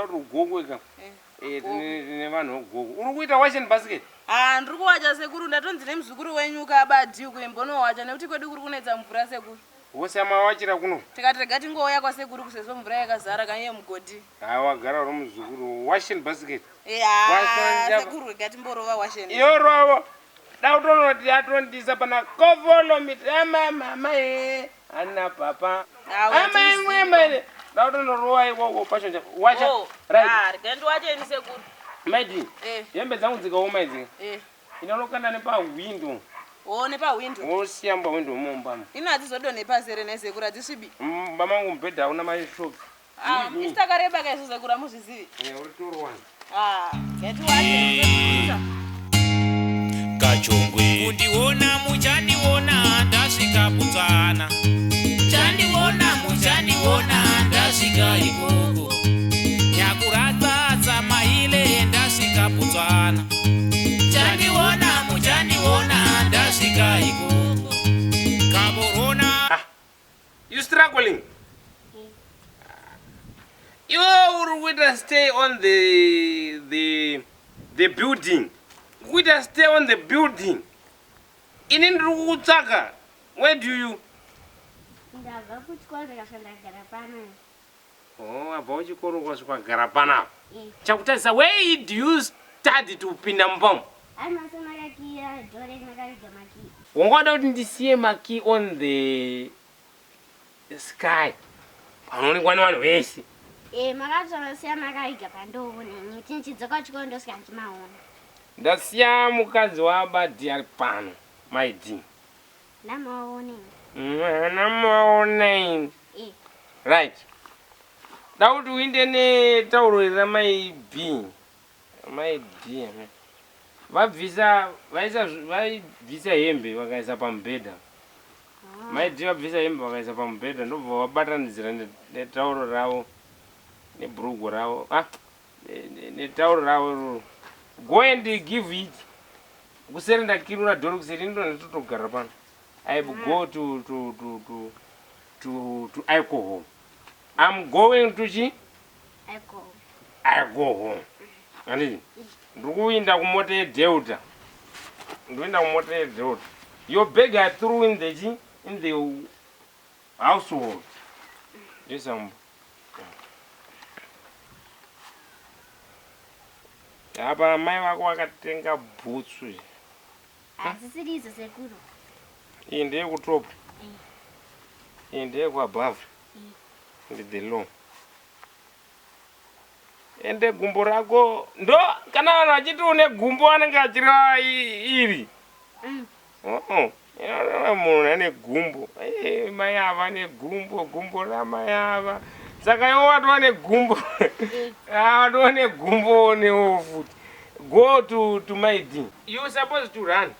Rugokwe ka. Eh, eh tine vanhu vegokwe. Uri kuita wash and basket? Ah, ndiri kuwacha sekuru, ndatonzi nemuzukuru wenyu ka badi kuimbonowacha nekuti kwedu kuri kunetsa mvura sekuru. Wose amawachira kuno. Tikati rega tingouya kwasekuru kusezvo mvura yakazara kanye mugodhi. Ah, wagara uri muzukuru. Wash and basket. Eh, ah, sekuru rega timborova wash and. Yorovo. Dautonoti atondisa pana kovolo mitama mama eh. Ana papa. Ama imwe mene. Dautonorowa ikoko pasho wacha. Oh, right. Ah, rega ndiwache ini sekuru. Maidi. Eh. Hembe dzangu dzikaoma idzi. Eh. Inonokanda nepahwindo. Oh, nepahwindo. Wosiya mupahwindo mumba. Ino hadzizodonhe pasi here nhai sekuru hadzisvibi. Mumba mangu mubhedha hauna mashoki. Ah, isu takareba ka izvo sekuru hamuzvizivi. Eh, uri toro wani. Ah, ngatiwache. Kachongwe. Kundiona muchandiona ndasvika Botswana. Chandiona muchandiona ndasvika ikoko. Nyakuratsa maile ndasvika Botswana. Chandiona muchandiona ndasvika ikoko. Gaborona. Ah, you struggling? Iwe uri kuita stay on the the the building. Kuita stay on the building. Ini ndiri kukutsvaka. Where do you? Ndabva kuchikoro ndikasvika ndagara pano. Oh, abva kuchikoro ukasvika kugara panapa. Eh. Chakutarisa where do you study to pinda mumba umu? Ari masa makakiya dhore makaviga makiyi. Wanga wada kuti ndisiye makey on the sky panoonekwa nevanhu vese. Eh, makatsvaka makaviga pandoona ini tinchidzoka kuchikoro ndosvika ndichimaona. Ndasiya mukadzi waabadi ari pano, mai D. Ndamaona ini. Ndamaona ini. Eh. Right. Da kuti uinde netauro iri ramai B. Mai D. Vabvisa vaisa vaibvisa hembe vakaisa pamubhedha. Ah. Mai D vabvisa hembe vakaisa pamubhedha ndobva vabatanidzira netauro ravo nebhurugu ravo. Ah, netauro ravo iroro. Go and give it. Kuseri ndakirura dhori kuseri ndo ndotogara pano. I go to to to to to to alcohol. I'm going to chi Alcohol. alcohol. Anditi ndiri kuinda kumota yeDelta. Ndikuinda kumota yeDelta. Your bag I threw in the chi in the household. Yes, I'm. Apa mai vako vakatenga bhutsu. Hadzisiri idzo sekuru. Iyi ndeyekutop. Iyi ndeyekuabove. And the low. Ende gumbo rako ndo kana vanhu vachiti une gumbo anenge achireva iri. Mm. Oh, oh. Munhu ane gumbo. Eh, mai ava ane gumbo, gumbo ramai ava. Saka iwe watova negumbo. Eh. Ah, watova negumbo newo futi. Go to to my D. You supposed to run.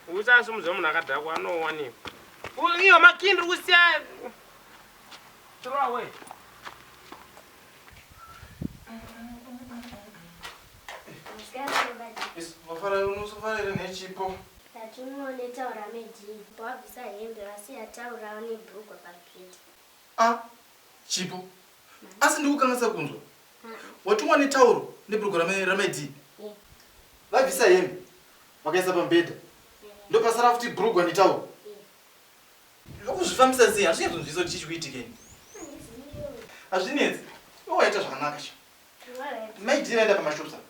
Usasumudza munhu akadhakwa anowanikwa. Iyo makindi uri kusiya. Throw away. Vafara unosofara here nechipo? Tatumwa netaura medii. Wabvisa hembe vasiya taura nebhurugwa pabhedhi. Ah, chipo. Asi ndikukanganisa kunzwa. Watumwa netauro nebhurugwa ramaidii. Eh. Vabvisa hembe vakaisa pamubhedha. Ndopasara futi bhurugwa netauro. Zvokuzvifambisa sei hazvinyatsonzwisa kuti chii chikuitika ini. Hazvinetsi. Iwe waita zvakanaka sha. Maidii vaenda pamashops apa.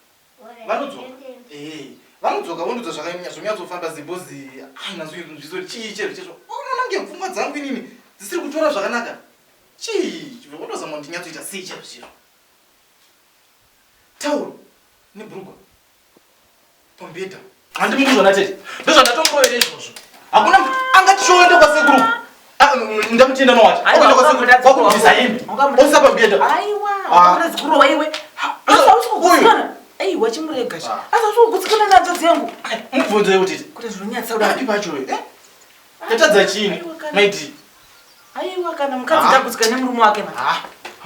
Vanodzoka. Eh, vanodzoka vondiudza zvakanyanya zvonyatsofamba sei because hanyatsonzwisa kuti chii chezvo chezvo. Unoona kunge pfungwa dzangu inini dzisiri kutora zvakanaka. Chii? Wotozama kuti ndinyatsoita sei chaizvo chaizvo. Tauro nebhurugwa pamubhedha. Handi mukuzvona tete. Ndozvandatomboera izvozvo. Hakuna angati choenda kwasekuru. Ah, ndamutenda nowacho. Akuenda kwasekuru kwakubvisa hembe. Oisa pamubhedha. Aiwa, Ah. hakuna zikuru waiwe. Asi hausi kugutsikana. Aiwa chimurega cha. Ah. Asi hausi kugutsikana nadzo dzengu. Mubvunze kuti Kuti zvinonyatsa kudai. Papi pacho eh? Tatadza chini? Aiwa kana. Maidi. Aiwa kana mukadzi Ah. ndagutsikana nemurume wake manje. Ah.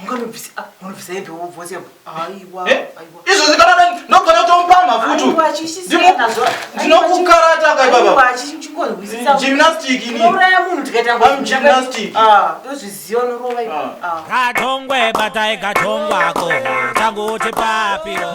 Haunganobvisa ah, unobvisa hembe wobvose aiwa Eh? aiwa. Izvozvi kana ndogona kutomupamha futi. Aiwa chisisiyana nazvo. Ndinokukarata ka ibaba. Aiwa chingorwisisa. Gymnastic ini. Unouraya munhu tikaita ngozi. I'm gymnastic. Ah, tozviziva unorova iwe. Ah. Ah. Katongwe batai katongwako tanguti papiro.